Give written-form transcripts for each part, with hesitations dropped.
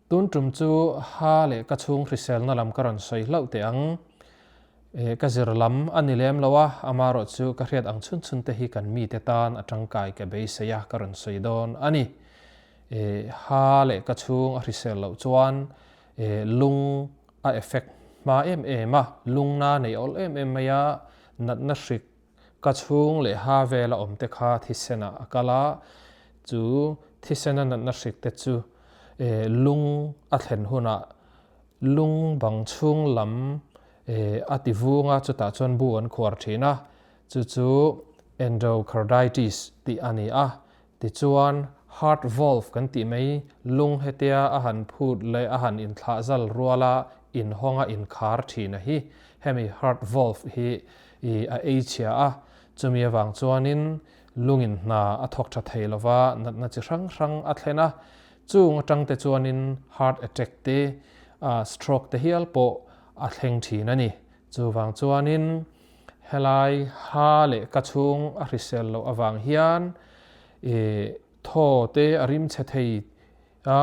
Tun tum chu ha leh ka chhung hriselna lam ka rawn sawi hlauh teh ang. Ka zir lam a ni lem lo a, amarawh chu ka hriat ang chhun chhun te hi kan mite tan a tangkai ka beisei a, ka rawn sawi dawn a ni. Ha leh ka chhung a hrisel loh chuan lung a effect hma em em a, lung na nei awl em em mai a, natna hrik Ka chhung leh ha vela awm te kha thisen ah a kal a, chu thisena natna hrik te chu lung a thlen hunah lung bang chhung lam a ti vung a, chutah chuan bu an khuar thin a, chu chu endocarditis tih a ni a. Tichuan heart valve kan tih mai lung hetia a han phut leh a han inthlah zal ruala inhawnga inkhar thin a hi hemi heart valve hi i a ei chhia a, chumi avang chuanin lungin hna a thawk tha thei lova natna chi hrang hrang a thlen a, chung atang te chuanin heart attack te, stroke te hial pawh a thleng thin a ni. Chuvang chuanin helai ha leh ka chhung a hrisel loh avang hian i thaw te a rim chhe thei a,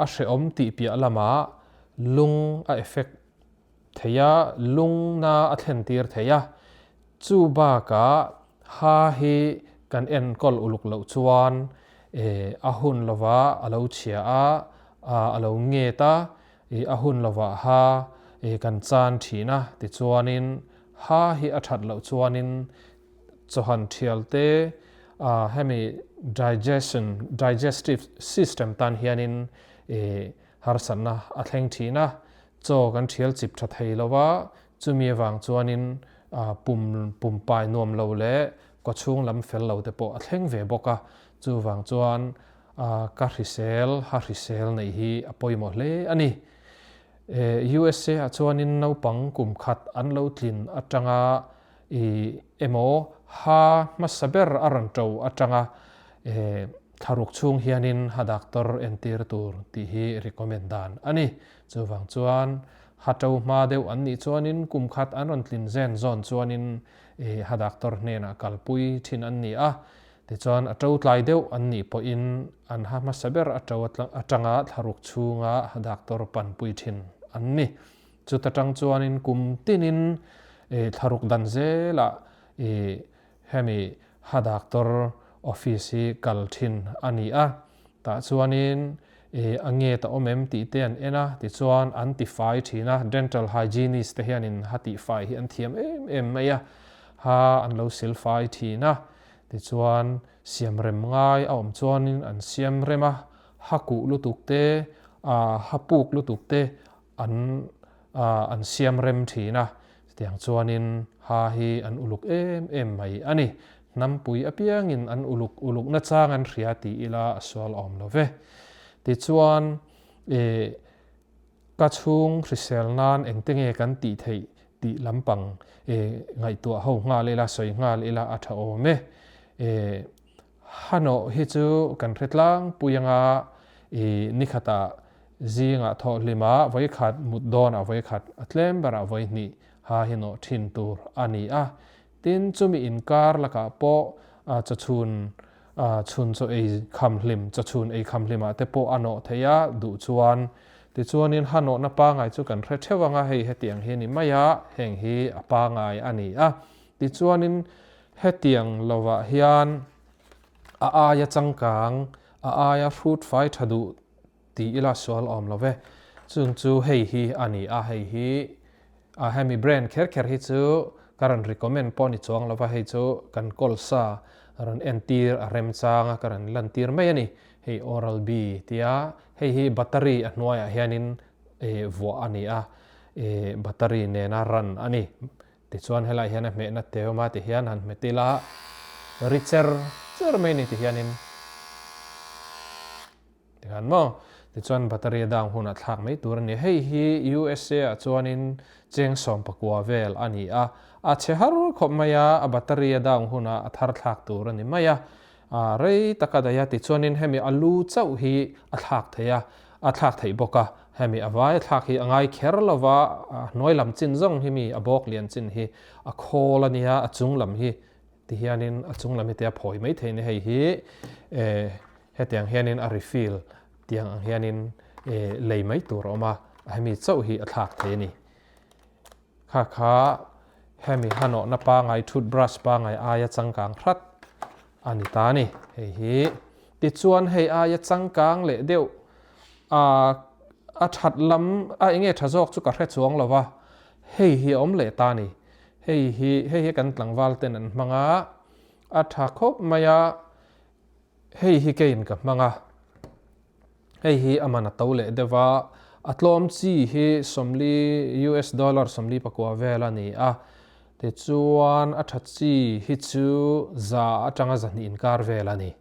a hrehawm tih piah lamah lung a effect thei a, lungna a thlen tir thei a. Chu bakah ha hi kan enkawl uluk loh chuan a hun lova a lo chhia a, a lo nget a, a hun lovah ha kan chan thin a. Tichuanin ha hi a that loh chuanin chawhan thial te hemi digestion, digestive system tan hianin harsatna a thleng thin a. Chaw kan thial chip tha thei lo a, chumi avang chuanin pum pumpai nuam lo leh kawchhung lam fel lo te pawh a thleng ve bawk a, chuvang chuan ka hrisel ha hrisel neih hi a pawimawh hle a ni. USA ah chuanin naupang kum khat an lo tlin atanga i emaw ha hmasa ber a rawn to atanga thlaruk chhung hianin ha doctor entir tur tih hi recommend dan a ni. Chuvang chuan ha to hma deuh an nih chuanin kum khat an rawn tlin zen zawn chuanin ha doctor hnenah kalpui thin an ni a. Tichuan a to tlai deuh an nih pawhin an ha hmasa ber a to atanga thlaruk chhunga ha doctor panpui thin an ni. Chuta tang chuanin kum tinin thlaruk dan zelah hemi ha doctor office hi kal thin a ni a. Tah chuanin a nge ta awm em tih te an en a, tichuan an tifai thin a, dental hygienist te hianin ha tihfai hi an thiam em em mai a, ha an lo silfai thin a, tichuan siamrem ngai a awm chuanin an siamrem a, ha kuh lutuk te, ha puk lutuk te an an siam rem thin a, chutiang chuanin ha hi an uluk em em mai a ni. Hnampui apiangin an uluk uluk nachang an hria ti ila a sual awm lo ve. Tichuan ih ka chhung hrisel nan engte nge kan tih theih tih lampang ih ngaihtuah ho nghal ila sawi nghal ila a tha awm e. Ih Hanawh hi chu kan hre tlangpui anga i nikhatah zingah thawhhlimah vawikhat mut dawnah vawikhat a tlem berah vawihnih ha hi nawh thin tur a ni a. Tin, chumi inkar lakah pawh chawchhun chhun chaw ei khamhlim chawchhun ei khamhlimah te pawh a nawh theih a duh chuan. Tichuanin hanawhna pangai chu kan hre theuh anga hei hetiang hi a ni mai a, heng hi a pangai a ni a. Tichuanin Hetiang lovah hian a aia changkang, a aia hrut fai tha duh ti ila sual awm lo ve. Chung chu hei hi a ni a, hei hi a hemi brand kher kher hi chu ka rawn recommend pawh ni chuang lova, hei chu kan kawl sa rawn entir a remchang a, ka rawn lantir mai a ni. Hei Oral B tia hei hi battery a hnuaiah hianin vuah a ni a, battery nena run a ni. Tichuan helai hian a hmehna te awm a ti hian han hmet ila ri cher cher mai ni ti hianin tikhan maw tichuan battery a down hunah thlak mai tur a ni. Hei hi USA ah chuanin cheng 19 vel a ni a, a chhe har khawp mai a, a battery a down hunah a thar thlak tur a ni mai a, rei taka daih a tichuanin hemi a lu chauh hi a thlak thei a, A thlak theih bawk a, hemi a vai thlak hi a ngai kher lo va, a hnuai lam chin zawng hi mi a bawk lian chin hi a khawl a nia, a chung lam hi ti hianin a chung lam hi te a phawi mai thei a ni, hei hi eh hetiang hianin a refill tiang ang hianin. Lei mai tur a awm a, hemi chauh hi a thlak thei a ni. Kha kha hemi hanawhna pangai toothbrush pangai aia changkang hrat a ni ta a ni. Hei hi tichuan hei aia changkang leh deuh a a that lam a enge tha zawk chu ka hre chuang lo va, hei hi a awm leh ta a ni. Hei hi hei hi kan tlangval ten an hmang a, a tha khawp mai a, hei hi keiin ka hmang a. Hei hi a man a to leh deuh a, a tlawm chi hi 40 US dollar 44 vel a ni a, tichuan a tha chi hi chu za atanga 200 inkar vel a ni.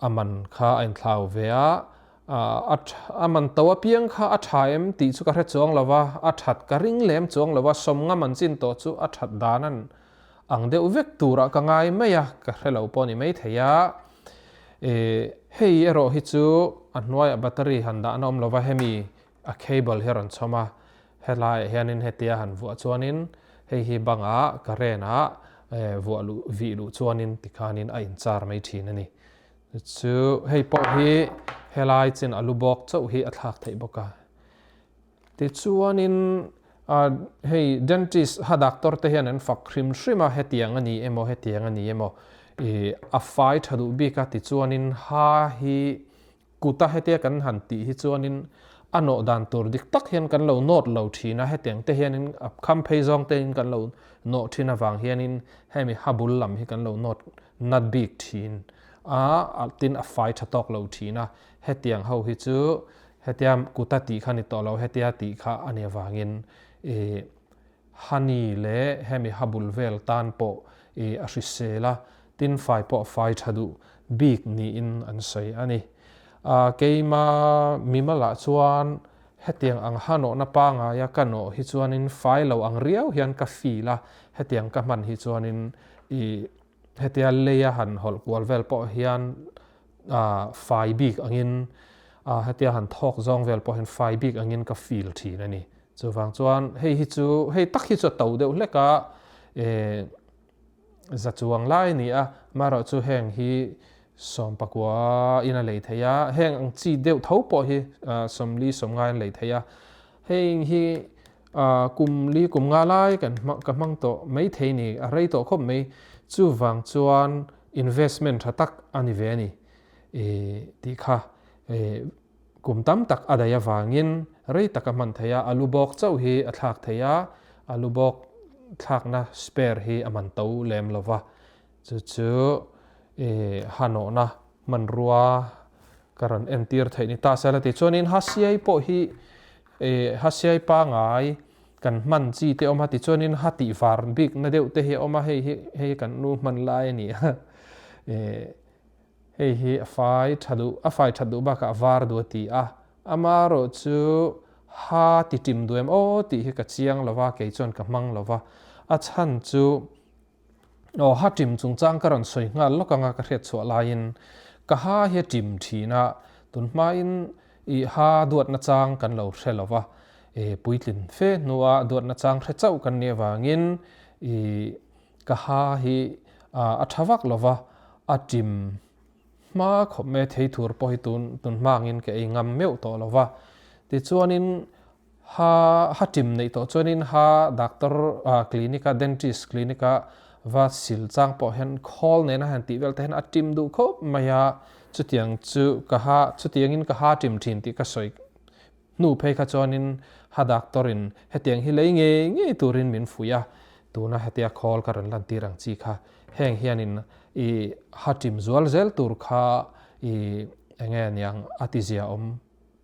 A man kha a inthlau ve a, a man to apiang kha a tha em tih chu ka hre chuang lo va, a that ka ring lem chuang lo va, sawmnga man chin tawh chu a that dan an ang deuh vek turah ka ngai mai a, ka hre lo pawh a ni maithei a. Hei erawh hi chu a hnuaiah battery han dahna awm lova hemi a cable hi a rawn chhawm a, helaiah hianin hetia han vuah chuanin hei hi bangah current ah vuah luh vih luh chuanin tikhanin a inchar mai thin a ni. Chu hei pawh hi helai chin a lu bawk chauh hi a thlak theih bawk a. Tichuanin hei dentist ha doctor te hian an fak hrim hrim a, hetiang a ni emaw hetiang a ni emaw ih a fai tha duh bik a, tichuanin ha hi kuta hetia kan han tih hi chuanin a nawh dan tur dik tak hian kan lo nawt lo thin a, hetiang te hianin a kham phei zawng te in kan lo nawh thin avang hianin hemi ha bul lam hi kan lo nawt nat bik thin a, tin a fai tha tawk lo thin a, hetiang ho hi chu Hetia kuta tih kha ni tawh lo, hetia tih kha a nih avangin i honey leh hemi ha bul vel tan pawh i a hrisel a, tin fai pawh fai tha duh bik niin an sawi a ni. A keima mimalah chuan hetiang ang ha nawhna pangaia ka nawh hi chuanin fai lo ang riau hian ka feel a, hetiang ka hman hi chuanin i hetia leia han hawlh kual vel pawh hian fai bik angin hetia han thawk zawng vel pawh hian fai bik angin ka feel thin a ni. Chuvang chuan hei hi chu hei tak hi chu a to deuh hlek a za chuang lai a ni a, amaherawh chu heng hi 19 in a lei thei a, heng ang chi deuh tho pawh hi 40 90 in lei thei a, heng hi kum li kum nga lai kan ka hmang tawh mai thei ni a rei tawh khawp mai. Chuvang chuan Investment tha tak a ni ve a ni tih kha kum tam tak a daih avangin rei tak a hman thei a, a lu bawk chauh hi a thlak thei a, a lu bawk thlakna spare hi a man to lem lo va, chu chu hanawhna hmanrua ka rawn entir theih ni ta sela ti chuanin Hasiai pawh hi Hasiai pangai Kan hman chi te awm a tichuanin ha tih var bik na deuh te hi a awm a, hei hi hei kan nu hman lai a ni a, eh hei hi a fai tha duh a fai that duh bakah a var duh a ti a, amaherawh chu ha ti tim duh em aw tih hi ka chiang lo va, kei chuan ka hmang lo va, a chhan chu Aw, ha ṭim chungchang ka rawn sawi nghal lawk anga ka hriat chhuah laiin ka ha hi a ṭim ṭhin a, tun hmain i ha duatna chang kan lo hre lo va, i puitlin fe hnua duatna chang hre chauh kan nih avangin i ka ha hi a ṭha vak lo va, a ṭim hma khawp mai a, thei thur pawh hi tun tun hma angin ka ei ngam meuh tawh lo va, tichuanin Ha ha ṭim neih tawh chuanin ha doctor clinic a dentist clinic a va sil chang pawh hian khawl nena han tih vel te hian a ṭim duh khawp mai a, chutiang chu ka ha chutiangin ka ha ṭim ṭhin tih ka sawi hnu phei kha chuanin ha doctor in hetiang hi lei ngei ngei turin min fuih a, tuna hetia khawl ka rawn lantir ang chi kha heng hianin i ha ṭim zual zel tur kha i enge niang a ti zia awm.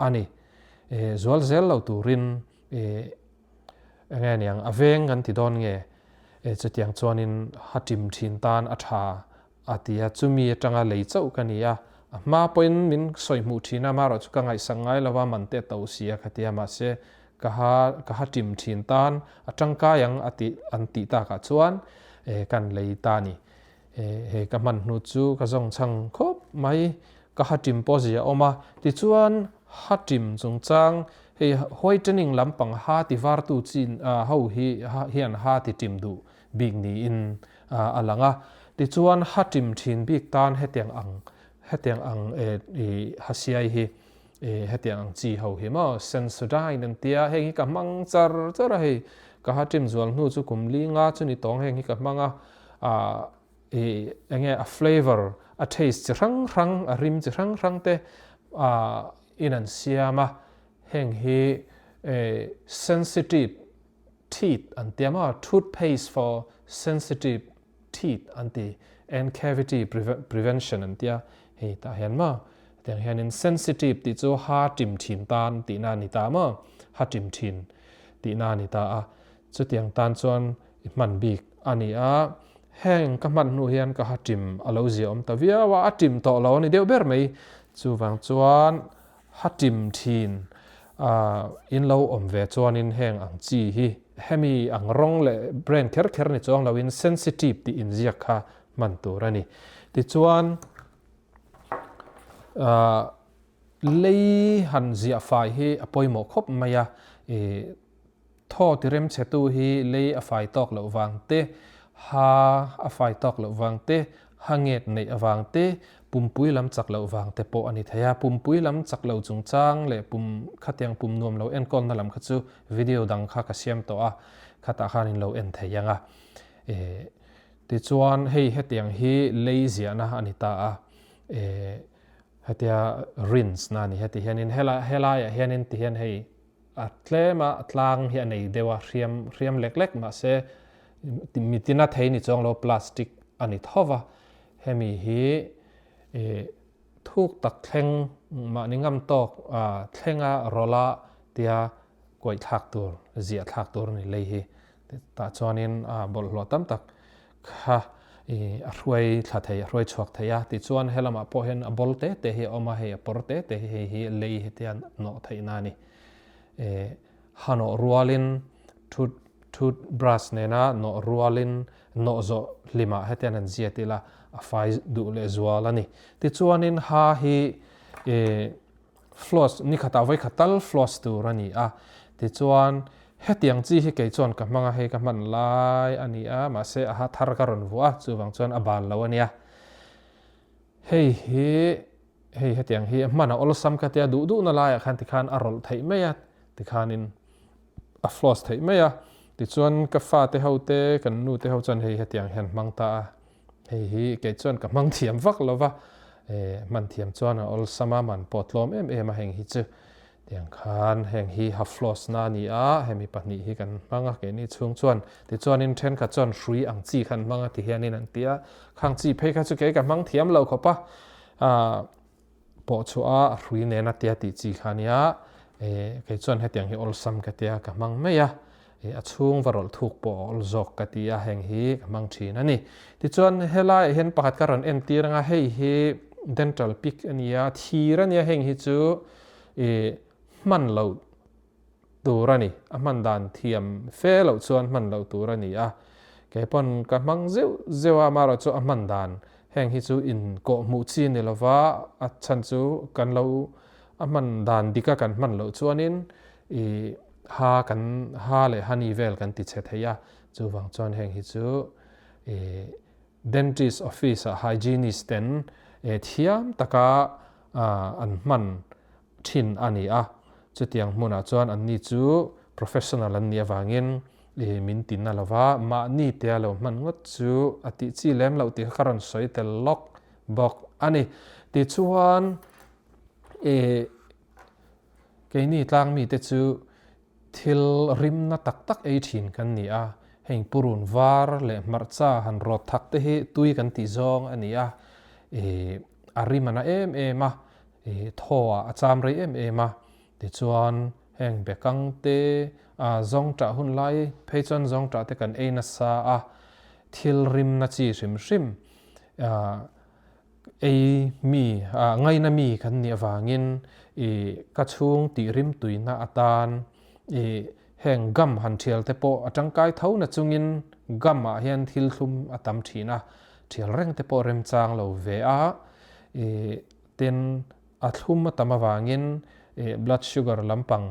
A ni. Zual zel lo turin enge niang a veng kan ti dawn nge? Chutiang chuanin ha ṭim ṭhin tan a ṭha a ti a, chumi aṭanga lei chauh ka ni a, a hma pawhin min sawi hmuh ṭhin a, amaherawh chu ka ngaihsak ngai lo a, man te a to si a ka ti a, mahse ka ha ka ha ṭim ṭhin tan a ṭangkai ang a tih an tih takah chuan kan lei ta a ni. Hei ka hman hnu chu ka zawng chhang khawp mai, ka ha ṭim pawh zia awm a, tichuan ha ṭim chungchang hei whitening lampang ha ti vartu chin ho hi hian ha ti ṭim duh bik niin a lang a, tichuan ha ṭim ṭhin bik tan hetiang ang hetiang ang ha siai hi. E hetiang ang chi ho hi maw Sensodyne an tia heng hi ka hmang char char a hei ka ha ṭim zual hnu chu kum li nga chu ni tawng heng hi ka hmang a ah e enge a flavour a taste chi hrang hrang a rim chi hrang hrang te ah in an siam a heng hi e sensitive teeth an tia maw toothpaste for sensitive teeth an ti and cavity prevention an tia hei tah hian maw hetiang hianin sensitive tih chu ha ṭim ṭhin tan tihna a ni ta maw ha ṭim ṭhin tihna a ni ta a chutiang tan chuan i hman bik a ni a heng ka hman hnu hian ka ha ṭim a lo zia awm ta viau a a ṭim tawh lo a ni deuh ber mai chuvang chuan Ha ṭim ṭhin a in lo awm ve chuanin heng ang chi hi hemi ang rawng leh brand kher kher ni chuang loin sensitive tih inziak kha hman tur a ni. Tichuan lei han ziah fai hi a pawimawh khawp mai a, ih Thaw ti remchhetu hi lei a fai tawk loh vang te, ha a fai tawk loh vang te, ha nget neih avang te, pumpui lam chak loh vang te pawh a ni thei a. Pumpui lam chak lo chungchang leh pum khatiang pum nuam lo enkawlna lam kha chu video dang kha ka siam tawh a, khatah khan in lo en thei ang a. Tichuan hei hetiang hi lei ziahna a ni ta a, hetia rinse na a ni. Heti hianin helaiah hianin tihian hei A tlem a, tlang hi a nei deuh a, hriam hriam lek lek mahse mi tina thei ni chuang lo plastic a ni tho va, hemi hi ih thuk tak thleng mahni ngam tawk thlenga rawla tia kuaih thlak tur ziah thlak tur a ni lei hi tah chuanin bawlhhlawh tam tak kha ih a hruai thla thei a hruai chhuak thei a tichuan helamah pawh hian a bawl te te hi a awm a hei a pawr te te hi hei hi lei hetia nawh theihna a ni eh ha nawh rualin tooth tooth brush nena nawh rualin nawh zawh hlimah hetian an ziat ila a fai duh leh zual a ni tichuanin ha hi eh Floss, ni khatah vawi khat tal floss tur a ni a, tichuan hetiang chi hi kei chuan ka hmang a, hei ka hman lai a ni a, mahse a ha thar ka rawn vuah a, chuvang chuan a bal lo a nia. Hei hi, hei hetiang hi a hman a awlsam ka tia duh duhna laiah khan tikhan a rawlh theih mai a, tikhanin a floss theih mai a, tichuan ka fate ho te, kan nu te ho chuan hei hetiang hian hmang ta a. Hei hi kei chuan ka hmang thiam vak lo va, hman thiam chuan a awlsam a, man pawh tlawm em em a heng hi chu. Tiang khan heng hi ha floss na a ni a, hemi pahnih hi kan hmang a keini chhung chuan. Tichuanin thenkhat chuan hrui ang chi khan hmang a ti hianin an ti a, khang chi phei kha chu kei ka hmang thiam lo khawp a. Pawh chhuah a a hrui nena tia tih chi kha ania, eh kei chuan hetiang hi awlsam ka tia ka hmang mai a, eh a chhung va rawlh thuk pawh a awl zawk ka ti a, heng hi ka hmang thin a ni. Tichuan helaiah hian pakhat ka rawn entir anga hei hi dental pick a nia, thir a nia heng hi chu eh hman loh tur a ni, a hman dan thiam fe loh chuan hman loh tur a ni a, kei pawn ka hmang zeuh zeuh a, amaherawh chu a hman dan heng hi chu in kawh hmuh chi a ni lova, a chhan chu kan lo a hman dan dika kan hman loh chuanin ih ha kan ha leh hani vel kan ti chhe thei a, chuvang chuan heng hi chu ih dentist office ah hygienist ten thiam taka an hman thin a ni a, chutiang hmunah chuan anni chu professional an nih avangin ih min ti na lova, mahni tia lo hman ngawt chu a tih chi lem loh tih kha ka rawn sawi tel lawk bawk a ni. Tichuan ih keini tlang mite chu thil rimna tak tak ei thin kan ni a, heng purun var leh hmarcha han rawt thak te hi tui kan tih zawng a ni a, ih a rim a na em em a, Ih thaw ah a cham rei em em a, tichuan heng bekang te ah zawngṭah hun lai phei chuan zawngṭah te kan ei nasa a, thil rimna chi hrim hrim ah ei mi ah ngaina mi kan nih avangin ih ka chhung tih rim tuina atan ih heng gum han ṭhial te pawh a ṭangkai tho na chungin gum ah hian thil thlum a tam ṭhin a, ṭhial reng te pawh remchang lo ve a ih Tin, a thlum a tam avangin blood sugar lampang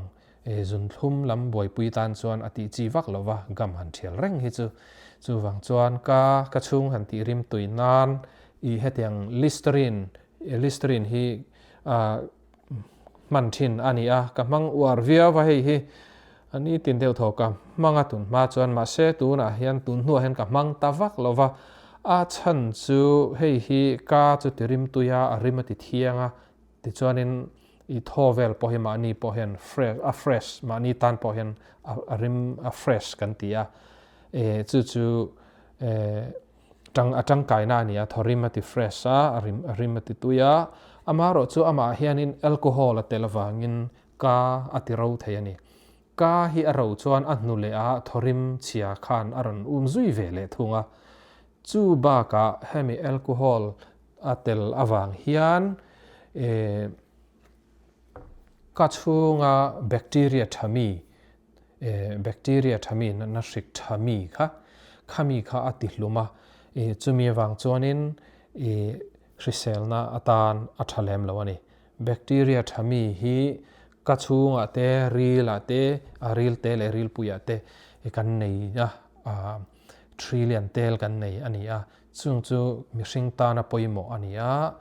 zunthlum lam buaipui tan chuan a tih chi vak lo va, gum han thial reng hi chu. Chuvang chuan ka ka chhung han tih rim tui nan i hetiang Listerine, Listerine hi hman thin a ni a, ka hmang uar viau a hei hi a ni tin deuh thaw ka hmang a tun hma chuan mahse tunah hian tun hnuah hian ka hmang ta vak lo va, a chhan chu hei hi ka chu ti rim tui a, a rim a ti thiang a, tichuanin i thaw vel pawh hi mahni pawh hian fresh a fresh mahni tan pawh hian a rim a fresh kan ti a, e chu chu e. Tang a tangkaina a ni a, thawrim a ti fresh a, a rim a rim a ti tui a, amaherawh chu amah hianin alcohol a tel avangin ka a ti ro thei a ni. Ka hi a ro chuan a hnu leh a thawrim chhia khan a rawn um zui ve leh thung a. Chu bakah hemi alcohol a tel avang hian eh ka chhunga bacteria tha mi Bacteria tha mi natna hrik tha mi kha khami kha a ti hlum a, chumi avang chuanin i hriselna atan a tha lem lo a ni. Bacteria tha mi hi ka chhungah te, rilah te, a ril te leh rilpuiah te kan nei a, trillion tel kan nei a ni a, chung chu mihring tana pawimawh a ni a.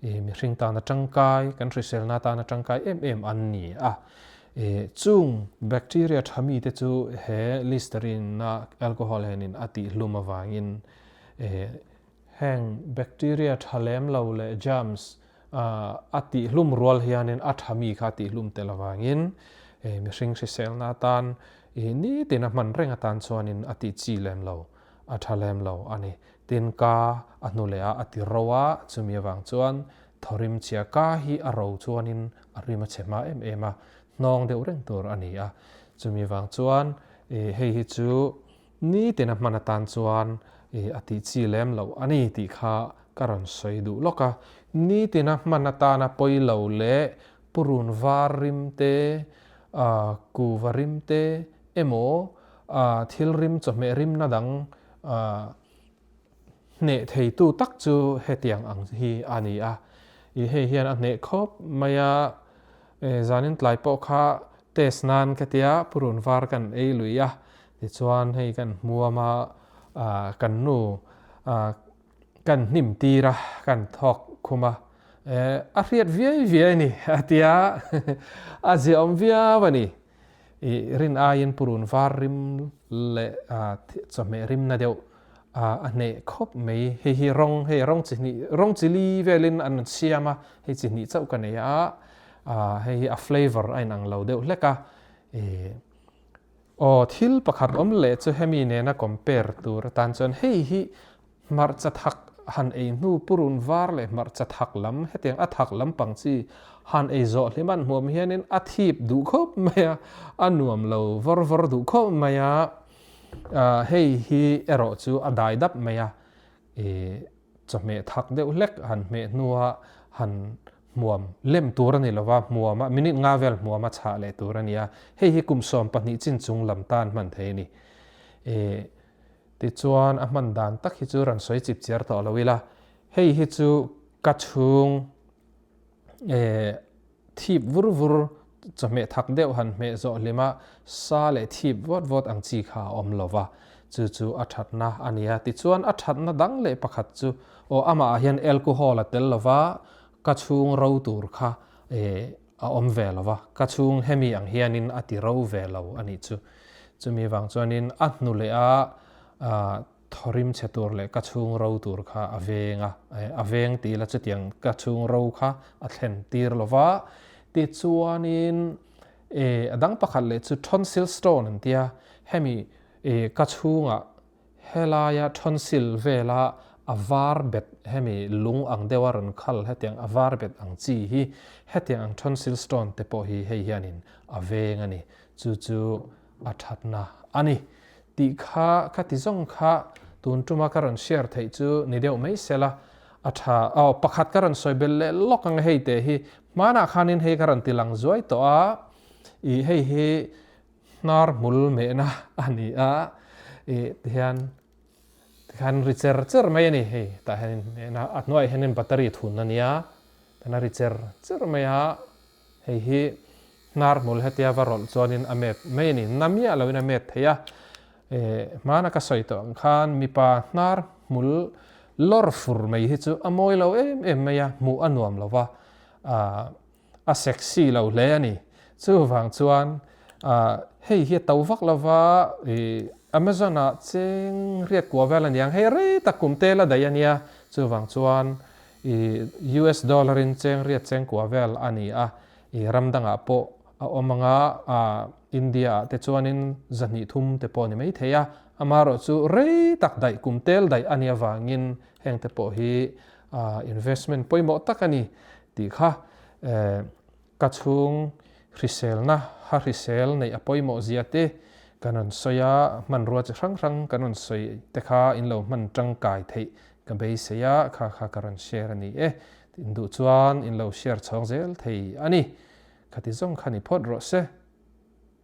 I mihring tana tangkai, kan hriselna tana tangkai em em an ni a. I chung bacteria tha mite chu he Listerine a alcohol hianin a tihhlum avangin i heng bacteria tha lem lo leh germs a tihhlum rual hianin a tha mi kha a tihhlum tel avangin i mihring hriselna atan i nitin a hman reng atan chuanin a tih chi lem lo, a tha lem lo a ni. Tin ka a hnu leh a, a ti ro a, chumi avang chuan thawrim chhia ka hi a ro chuanin a rim a chhe hma em em a, hnawng deuh reng tur a ni a. Chumi avang chuan ih hei hi chu nitin a hman atan chuan ih a tih chi lem loh a ni tih kha ka rawn sawi duh lawk a. Nitin a hman atana pawi lo leh purun var rim te, ah kuva rim te emaw ah thil rim chawhmeh rimna dang A hneh theitu tak chu hetiang ang hi a ni a, i hei hian a hneh khawp mai a, zanin tlai pawh kha test nan ka tia purun var kan ei lui a, tichuan hei kan hmuam a, kan nu kan hnim tir a, kan thawk khum a, a hriat viai viai a ni a tia, a ziaawm viau a ni. I rin aiin purun var rim leh chawhmeh rimna deuh a hneh khawp mai. Hei hi rawng, hei rawng chi hnih, rawng chi li velin an rawn siam a, hei chi hnih chauh ka nei a, hei hi a flavour a inang lo deuh hlek a. Aw thil pakhat awm leh chu hemi nena compare tur atan chuan hei hi Hmarcha thak han ei hnu purun var leh hmarcha thak lam hetiang a thak lampang chi han ei zawh hlim an hmuam hianin a thip duh khawp mai a, a nuam lo vawr vawr duh khawp mai a, hei hi erawh chu a dai dap mai a, ih chawhmeh thak deuh hlek han hmeh hnua han hmuam lem tur a ni lova, hmuam a minute nga vel hmuam a chhah leh tur a ni a, hei hi kum 12 chin chung lam tan hman thei a ni. Ih. Tichuan a hman dan tak hi chu rawn sawi chip chiar tawh lo ila, hei hi chu ka chhung eh thip vur vur chawhmeh thak deuh han hmeh zawh hlim a, sa leh thip vawt vawt ang chi kha a awm lo va, chu chu a thatna a ni a. Tichuan a thatna dang leh pakhat chu aw amah ah hian alcohol a tel lo va, ka chhung ro tur kha eh a awm ve lo va, ka chhung hemi ang hianin a ti ro ve lo a nih chu. Chumi vang chuanin a hnu leh a thawrim chhe tur leh ka chhung ro tur kha a veng a, a veng ti ila chutiang ka chhung ro kha a thlen tir lo va. Tichuanin a dang pakhat leh chu tonsil stone an tia, hemi ka chhungah Helaia tonsil vela a var bet hemi lung ang deuha rawn khal hetiang a var bet ang chi hi hetiang ang tonsil stone te pawh hi hei hianin a veng a ni. Chu chu a thatna a ni. Tih kha ka ti zawng kha tun tuma ka rawn share theih chu ni deuh mai sela a tha. Aw pakhat ka rawn sawi belh leh lawk ang hei te hi hmanah khanin hei ka rawn ti lang zuai tawh a ih hei hi Hnar hmul mehna a ni a, ih tihian tikhan ri cher cher mai a ni hei tah hianin mehna a hnuaiah hianin battery thun a nia tan a ri cher cher mai a, hei hi hnar hmul hetia va rawlh chuanin a met mai a ni na miah loin a met thei a, ih hmana ka sawi tawh ang khan mipa hnar hmul lawr fur mai hi chu a mawi lo em em mai a, hmuh a nuam lo va, ah. a sexy lo hle a ni. Chuvang chuan hei hi a to vak lova ih Amazon ah cheng riat kua vel a niang hei rei tak kum tel a daih a nia. Chuvang chuan ih US dollar in cheng riat cheng kua vel a ni a, ih ram dangah pawh a awm anga India ah te chuanin zahnih thum te pawh a ni maithei a, amaherawhchu rei tak daih kum tel daih a nih avangin heng te pawh hi investment pawimawh tak a ni tih kha ka chhung hriselna ha hrisel neih a pawimawh zia te kan rawn sawi a, hmanrua chi hrang hrang kan rawn sawi te kha in lo hman tangkai theih ka beisei a, kha kha ka rawn share a ni e. Induh chuan in lo share chhawng zel thei a ni. Khati zawng kha ni phawt rawh se.